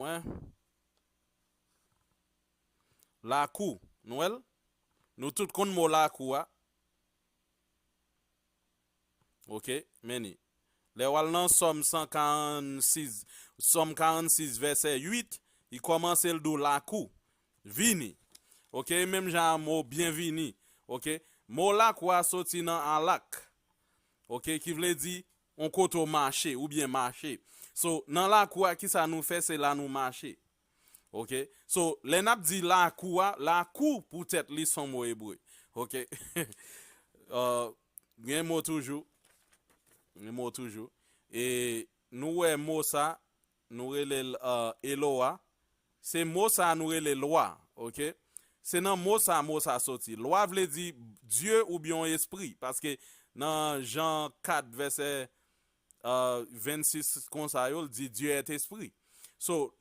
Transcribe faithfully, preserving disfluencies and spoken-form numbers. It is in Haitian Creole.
mwen. Lakou. Nou wè l? Nou tout konn mo lakou a. Ok, men li. Lè w al nan Sòm san karannsis, Sòm karannsis, vèsè uit, li kòmanse l di w lakou. Vini. Ok, menm jan a mo byenvini. Ok, mo lakou a soti nan alak. Ok, ki vle di on kote w mache, oubyen mache. So, nan lakou a, kisa nou fè, se la nou mache. Ok, so, lè n ap di lakou a, lakou poutèt li se yon mo ebre. Ok, Euh, gen mo toujou. Gen mo toujou. E nou wè mo sa, nou rele l euh, Eloa. Se mo sa nou rele lwa. Ok, se nan mo sa mo sa soti. Lwa vle di Dye oubyen yon espri. Paske nan Jan kat vèsè euh, vennsis konsa yo, l di Dieu est esprit. So,